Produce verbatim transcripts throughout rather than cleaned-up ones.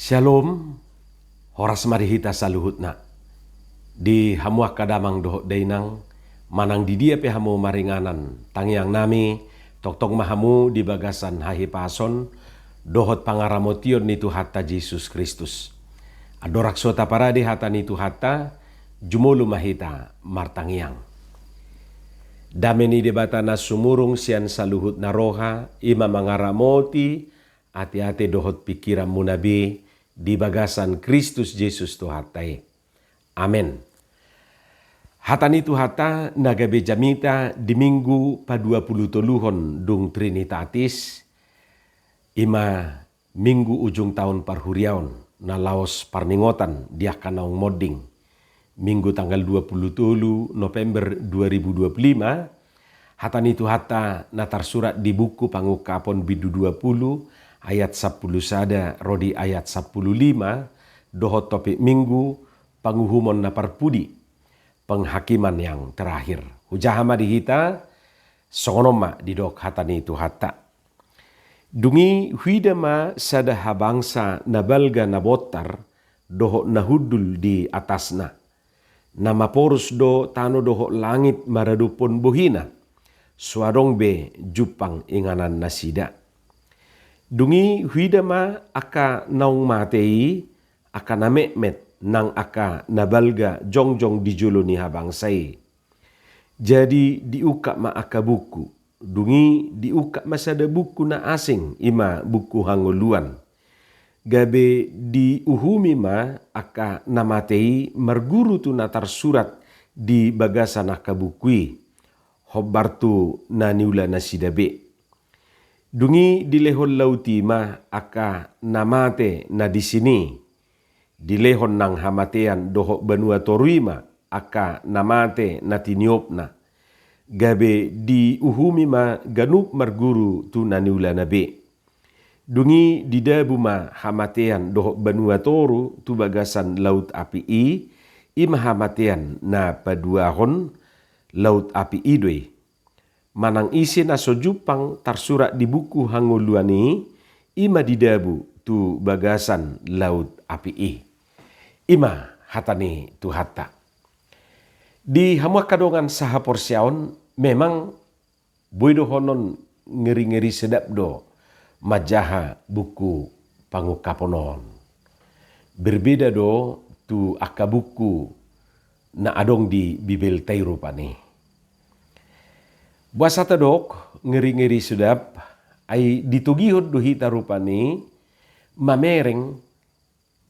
Shalom. Horas ma di hita saluhutna. Di hamu angka damang dohot dainang, manang di dia pe hamu maringanan, tangiang nami, tongtong ma hamu di bagasan hahipason dohot pangaramotion ni Tuhanta Jesus Kristus. Andorang so taparade hata ni Tuhanta, jumolo ma hita martangiang. Dame ni Debata na sumurung sian saluhutna roha, i ma mangaramoti ateate dohot pingkiranmuna be di bagasan Kristus Jesus Tuhanta i. Amen. Hata ni Tuhanta na gabe jamita di Minggu paduapuluhtoluhon dung Trinitatis, i ma Minggu ujung taon parhuriaon, na laos parningotan di angka naung monding. Minggu tanggal dua puluh tolu November dua ribu dua puluh lima, hata ni Tuhanta na tarsurat di buku Pangungkapon bindu dua puluh ayat sampulu sada ro di ayat sampulu lima, dohot topik Minggu, panguhumon na parpudi, penghakiman yang terakhir. Hujaha ma di hita, songon on ma didok hata ni Tuhanta. Dung i huida ma sada habangsa na balga na bontar dohot na hundul di atasna. Na maporus do tano dohot langit maradophon bohina. So adong be jumpang inganan nasida. Dung i huida ma angka naung mate i, angka na metmet nang angka na balga jongjong di jolo ni habangsa i. Jadi diungkap ma angka buku. Dung i diungkap ma sada buku na asing, i ma buku hangoluan. Gabe diuhumi ma angka na mate i marguru tu na tarsurat di bagasan angka buku i, hombar tu na niula nasida be. Dung i dilehon laut i ma angka na mate na disi i. Dilehon nang hamatean dohot banua toru i ma angka na mate na tiniopna. Gabe diuhumi ma ganup marguru tu na niulana be. Dung i didabu ma hamatean dohot banua toru tu bagasan laut api i, i ma hamatean na paduahon. Laut api i do i. Manang ise na so jumpang tarsurat di buku hangoluan i, i ma didabu tu bagasan laut api i. I ma hata ni Tuhanta. Di hamu angka dongan sahaporseaon, memang boi dohonon ngeri-ngeri sedap do manjaha buku Pangungkapon on. Berbeda do tu angka buku na adong di Bibelta i rupani. Boasa tadok ngeri-ngeri sedap, ai ditogihon do hita rupani mamereng,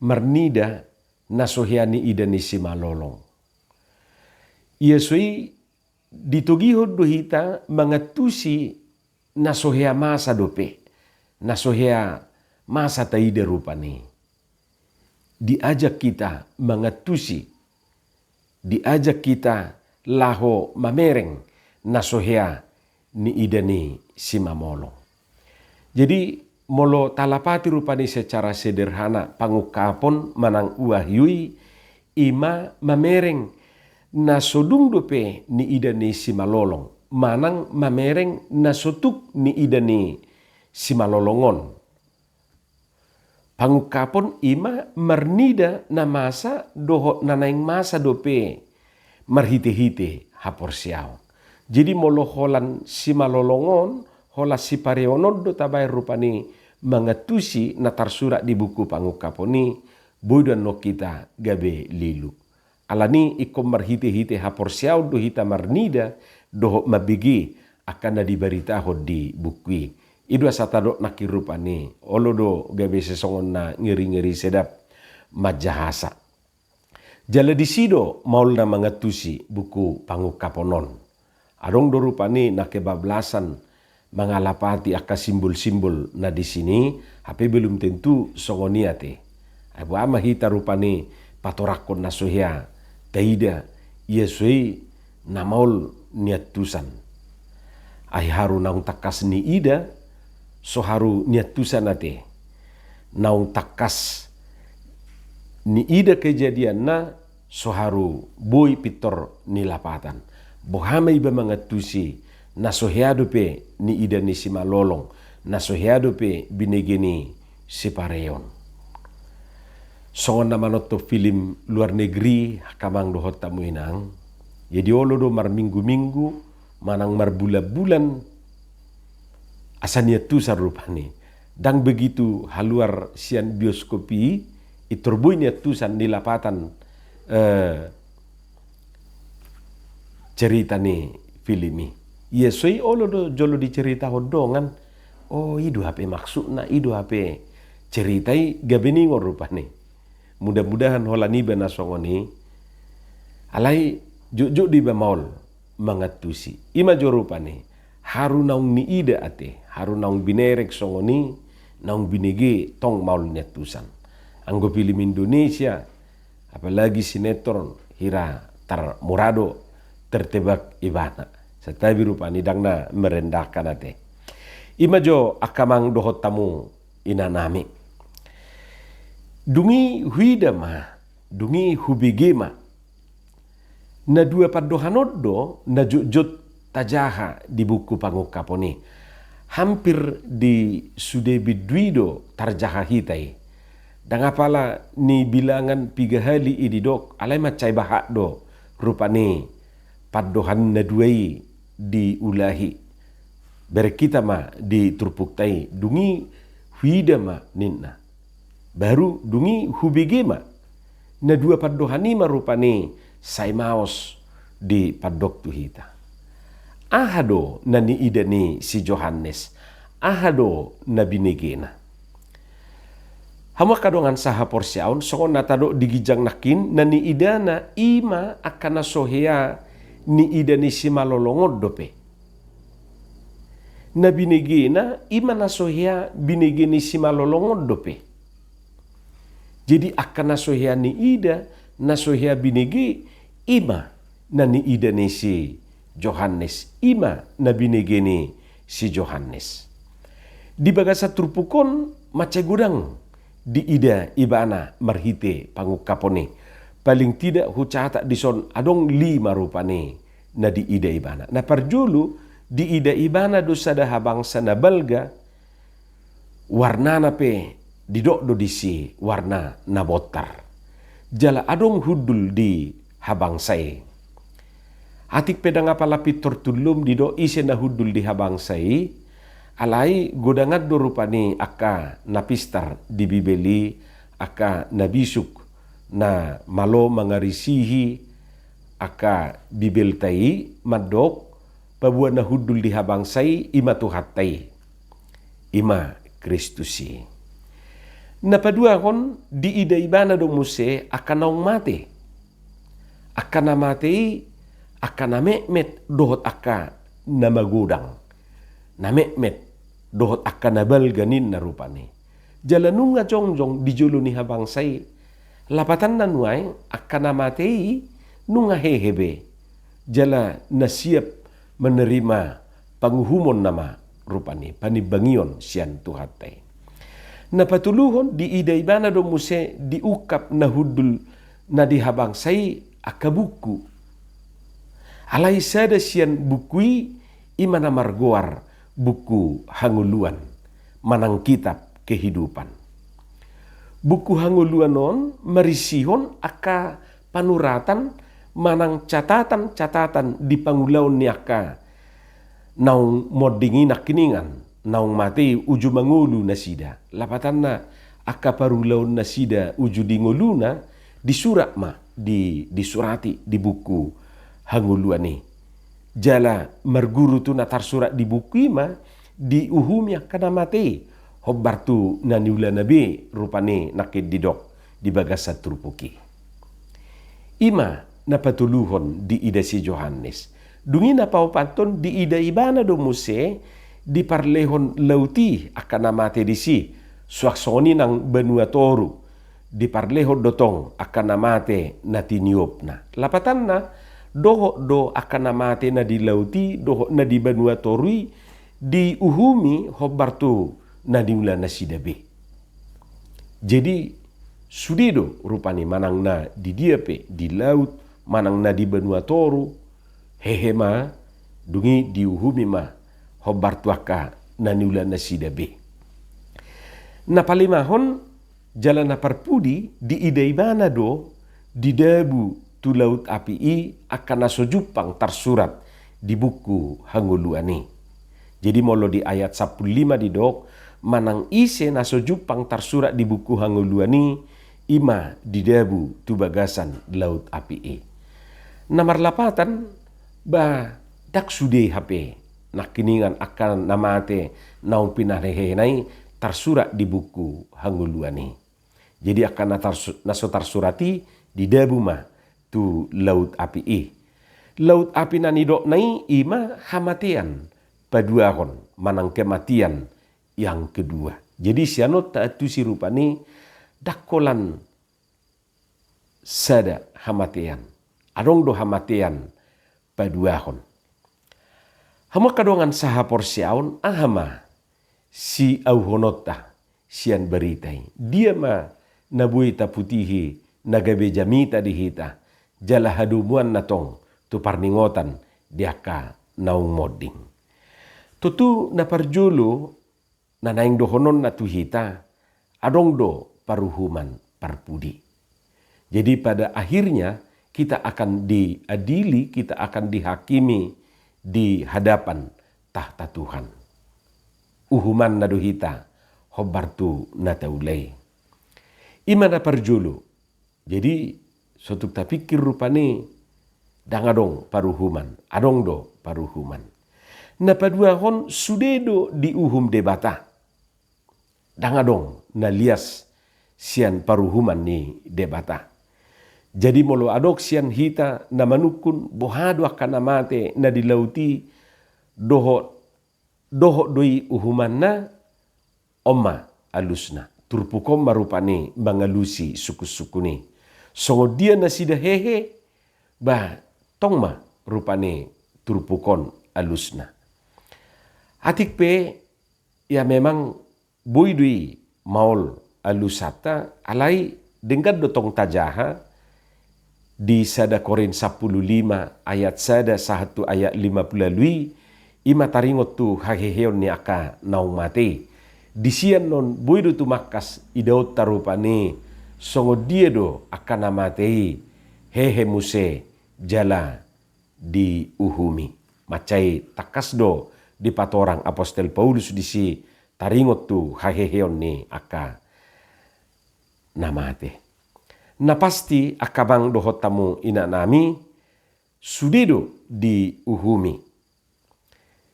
marnida na so hea niida ni simalolong. Ia so i ditogihon do hita mangantusi na so hea masa dope, na so hea masa taida rupani. Diajak hita mangantusi, diajak hita laho mamereng na so hea niida ni simamolong. Jadi, molo talapati rupani secara sederhana Pangungkapon manang Wahyu i, i ma mamereng na so dung dope niida ni simalolong, manang mamereng na so tuk niida ni simalolong on. Pangungkapon i ma marnida na masa dohot na naeng masa dope marhite-hite haporseaon. Jadi molo holan simalolong on, holan sipareon on do tabaen rupani mangantusi na tarsurat di buku Pangungkapon i, boi do annon hita gabe lilu. Alani ingkon marhite-hite haporseaon do hita marnida dohot mambege angka na dibaritahon di buku i. I do asa tadok nangkin rupani, olo do gabe sisongon na ngeri-ngeri sedap manjahasa. Jala disi do maol na mangantusi buku Pangungkapon on. Adong do rupani na kebablasan mangalapati angka simbol-simbol na disi i, hape belum tentu songon i ate. Ai boha ma hita rupani patorangkon na so hea taida, ia so i na maol niantusan. Ai haru naung tangkas niida, so haru niantusan ate. Naung tangkas niida kejadianna, so haru boi pintor nilapatan. Boha ma iba mangantusi na so hea dope niida ni simalolong, na so hea dope binege ni sipareon. Songon na manonton film luar negeri, angka amang dohot hamu inang, jadi olo do marminggu-minggu manang marbulan-bulan asa niantusan rupani. Ndang begitu haluar sian bioskop i, pintor boi niantusan ni lapatan, eh, cerita ni film i. Ia so i olo do jolo diceritahon dongan. Oh, i do hape maksudna, i do hape cerita i, gabe ningon rupani. Mudah-mudahan holan iba na songon i. Alai jotjot do iba maol mangantusi. I ma jo rupani haru naung niida ate, haru naung binereng songon i, naung binege tong maol niantusan. Anggo film Indonesia, apalagi sinetron, hira tar mura do tertebak ibana. Santabi rupani, ndang na merendahkan ate. I ma jo angka amang dohot hamu inanami. Dung i huida ma, dung i hubege ma. Na dua pandohan on do na jotjot tajaha di buku Pangungkapon i. Hampir di sude bindu i do tarjaha hita i. Ndang apala ni bilangan piga hali i didok, alai mansai bahat do rupani pandohan na dua i diulahi. Bereng hita ma di turpukta i, dung i huida ma ninna. Baru dung i hubege ma. Na dua pandohan i ma rupani sai maos dipandok tu hita. Aha do na niida ni si Johannes? Aha do na binegena? Hamu angka dongan sahaporseaon, songon na tadok di ginjang nangkin, na niidana i ma angka na so hea niida ni simalolong on dope. Na binegena i ma na so hea binege ni simalolong on dope. Jadi angka na so hea niida, na so hea binege, i ma na niida ni si Johannes, i ma na binege ni si Johannes. Di bagasan turpuk on mansai godang diida ibana marhite Pangungkapon i. Paling tidak hucatat dison adong lima rupani na diida ibana. Na parjolo, diida ibana do sada habangsa na balga, warnana pe didok do disi warna na bontar. Jala adong hundul di habangsa i. Atik pe ndang apala pintor tullum didok ise na hundul di habangsa i, alai godangan do rupani angka na pistar di Bibel i, angka na bisuk na malo mangarisihi angka Bibelta i mandok, paboa na hundul di habangsa i, i ma Tuhanta i, i ma Kristus i. Na paduahon, diida ibana do muse angka naung mate. Angka na mate i, angka na metmet dohot angka na magodang. Na metmet dohot angka na balga ninna rupani. Jala nunga jongjong di jolo ni habangsa i. Lapatanna nuaeng angka na mate i nunga hehe be. Jala na siap menerima panguhumon nama rupani, panimbangion sian Tuhanta i. Na patoluhon, diida ibana do muse diungkap na hundul na di habangsa i angka buku. Alai sada sian buku i, i ma na margoar buku hangoluan, manang kitab kehidupan. Buku hangoluan on marisihon angka panuratan manang catatan-catatan di pangulaon ni angka naung monding i nangkiningan, naung mate i uju mangolu nasida. Lapatanna angka parulaon nasida uju di ngoluna, disurat ma, di, disurati di buku hangoluan i. Jala marguru tu na tarsurat di buku i ma diuhumi angka na mate i, hombar tu na niulana be rupani nangkin didok di bagasan turpuk i. I ma na patoluhon diida si Johannes. Dung i na paopathon, diida ibana do muse diparlehon laut i angka na mate disi, suang songon i nang banua toru, diparlehon do tong angka na mate na tiniopna. Lapatanna, dohot do angka na mate na di laut i dohot na di banua toru i diuhumi hombar tu na niula nasida be. Jadi sude do rupani manang na di dia pe, di laut manang na di banua toru, hehe ma, dung i diuhumi ma hombar tu angka na niula nasida be. Na palimahon, Jala na parpudi diida ibana do didabu tu laut api i angka na so jumpang tarsurat di buku hangoluan i. Jadi molo di ayat sampulu lima didok, manang ise na so jumpang tarsurat di buku hangoluan i, i ma didabu tu bagasan laut api i. Na marlapatan, ba ndang sude hape nangkiningan angka na mate naung pinarhehena i tarsurat di buku hangoluan i. Jadi angka na tarsu-, na so tarsurat i didabu ma tu laut api i. Laut api na nidokna i, i ma hamatean paduahon manang kematian yang kedua. Jadi sian on taantusi rupani ndang holan sada hamatean. Adong do hamatean paduahon. Hamu angka dongan sahaporseaon, aha ma siauhononta sian barita i? Dia ma na boi taputihi na gabe jamita di hita, jala hadomuanna tong tu parningotan di angka naung monding? Tontu na parjolo, na naeng dohononna tu hita, adong do paruhuman parpudi. Jadi pada akhirnya kita akan diadili, kita akan dihakimi di hadapan tahta Tuhan. Uhumanna do hita hombar tu na taula i. I ma na parjolo. Jadi so tung tapikir rupani, ndang adong paruhuman, adong do paruhuman. Na paduahon, sude do diuhum Debata. Ndang adong na lias sian paruhuman ni Debata. Jadi molo adong sian hita na manungkun boha do angka na mate na di laut i, dohot, dohot do i uhumanna, on ma alusna. Turpuk on ma rupani mangalusi sungkunsungkun i. Songon dia nasida hehe, ba tong ma rupani turpuk on alusna. Atik pe, ya memang boi do i maol alusanta, alai denggan do tong tajaha di sada Korint sampulu lima ayat sada sahat tu ayat lima pulu ualu i, i ma taringot tu haheheon ni angka naung mate i. Disi annon boi do tumangkas idaonta rupani songon dia do angka na mate i hehe muse jala diuhumi. Mansai tangkas do dipatorang apostel Paulus disi taringot tu haheheon ni angka na mate. Na pasti angka amang dohot hamu inanami, sude do diuhumi.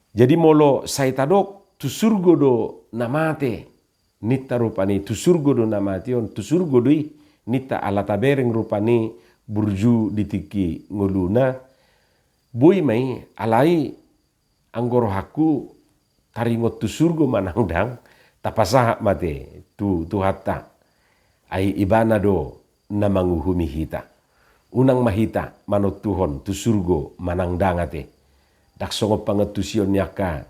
Jadi molo sai tadok tu surgo do na mate ninta rupani, tu surgo do na mate on, tu surgo do i ninta, ala tabereng rupani burju di tingki ngoluna, boi ma i, alai anggo rohangku taringot tu surgo manang ndang, tapasahat ma ate tu Tuhanta. Ai Ibana do na manguhumi hita. Unang ma hita manontuhon tu surgo manang ndang ate. Ndang songon pangantusion ni angka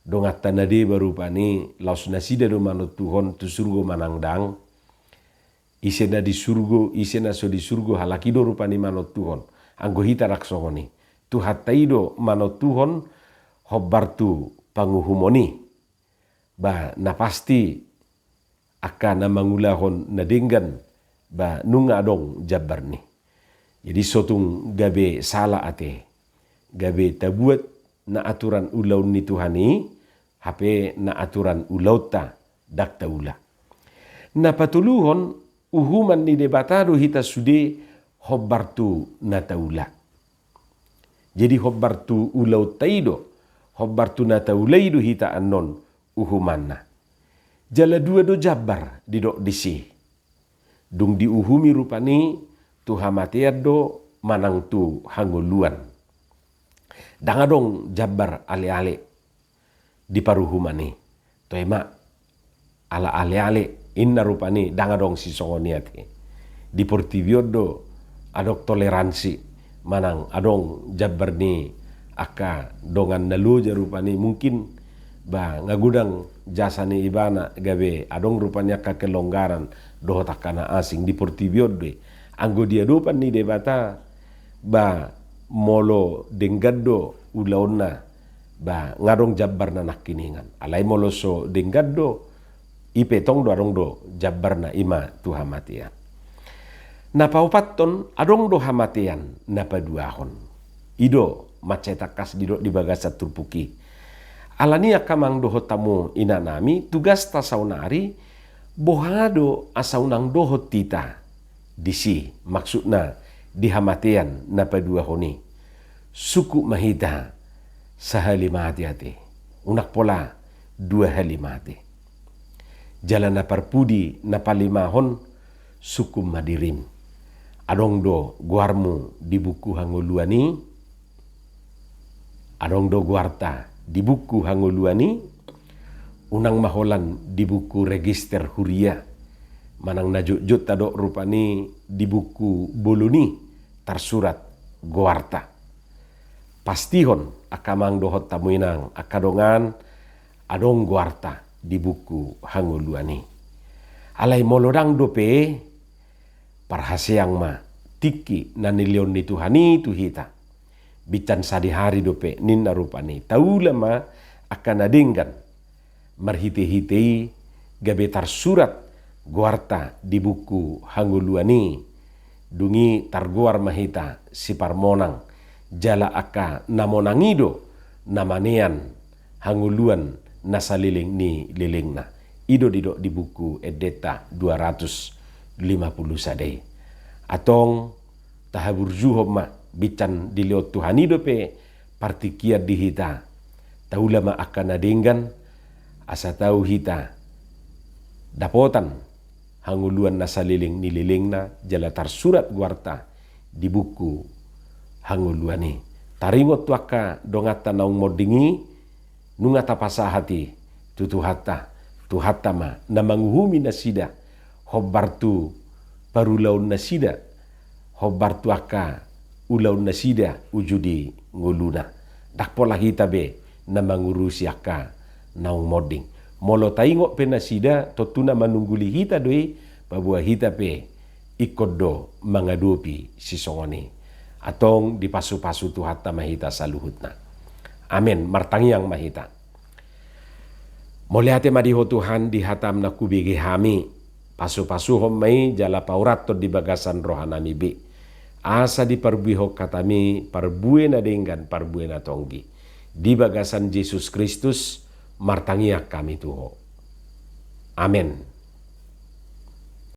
donganta na deba rupani, laos nasida do manontuhon tu surgo manang ndang. Ise na di surgo, ise na so di surgo, halak i do rupani manontuhon. Anggo hita ndang songon i. Tuhanta i do manontuhon hombar tu panguhumon i. Ba na pasti angka na mangulahon na denggan, ba nunga adong jambarni. Jadi so tung gabe sala ate, gabe tabuat na aturan ulaon ni Tuhan i, hape na aturan ulaonta ndang taula. Na patoluhon, uhuman ni Debata do hita sude hombar tu na taula. Jadi hombar tu ulaonta i do, hombar tu na taula i do hita annon uhumanna. Jala dua do jambar didok disi. Dung diuhumi rupani, tu hamatean do manang tu hangoluan. Ndang adong jambar aleale di paruhuman i. Toe ma, ala aleale inna rupani, ndang adong sisongon i ate. Di portibi on do adong toleransi, manang adong jambar ni angka dongan na loja rupani, mungkin ba nga godang jasa ni ibana, gabe adong rupani angka kelonggaran dohot angka na asing. Di portibi on do i. Anggo di adopan ni Debata, ba molo denggan do ulaonna, ba nga adong jambar na nangkiningan. Alai molo so denggan do, I pe tong do adong do jambarna, i ma tu hamatean. Na paopathon, adong do hamatean na paduahon. I do mansai tangkas didok di bagasan turpuk i. Alani i angka amang dohot hamu inanami, tugasta saonari, boha do asa unang dohot hita disi, maksudna di hamatean na paduahon i. Sungkun ma hita sahali mate ate, unang pola dua hali mate. Jala na parpudi, na palimahon, sungkun ma dirim. Adong do goarmu di buku hangoluan i? Adong do goarta di buku hangoluan i? Unang ma holan di buku register huria, manang na jotjot tadok rupani di buku bolon i tarsurat goarta. Pastihon angka amang dohot hamu inang, angka dongan, adong goarta di buku hangoluan i. Alai molo ndang dope, parhaseang ma tingki na nilehon ni Tuhan i tu hita. Binsan sadihari dope, ninna rupani, taula ma angka na denggan. Marhitehite i gabe tarsurat goarta di buku hangoluan i. Dung i targoar ma hita siparmonang, jala angka na monang i do na manean hangoluan na saleleng ni lelengna. I do didok di buku Endenta dua ratus lima puluh sada i. Antong tahaburjuhon ma, binsan dilehon Tuhan i dope partingkian di hita. Taula ma angka na denggan, asa tau hita dapotan hangoluan na saleleng ni lelengna, jala tarsurat goarta di buku hangoluan i. Taringot tu angka donganta naung monding i, nunga tapasahat i tu Tuhanta. Tuhanta ma na manguhumi nasida, hombar tu parulaonnasida, hombar tu angka ulaonnasida uju di ngoluna. Ndang pola hita be na mangurusi angka naung monding. Molo taingot pe nasida, tontu na manungguli hita do i, paboa hita pe ingkon do mangadopi sisongon i. Antong dipasupasu Tuhanta ma hita saluhutna. Amen. Martangiang ma hita. Mauliate ma di Ho Tuhan, di hataM na hubege hami. Pasupasuhon ma i jala paurathon di bagasan rohanami be, asa diparbuehon hataMi parbue na denggan, parbue na tonggi. Di bagasan Jesus Kristus martangiang hami tu Ho. Amen.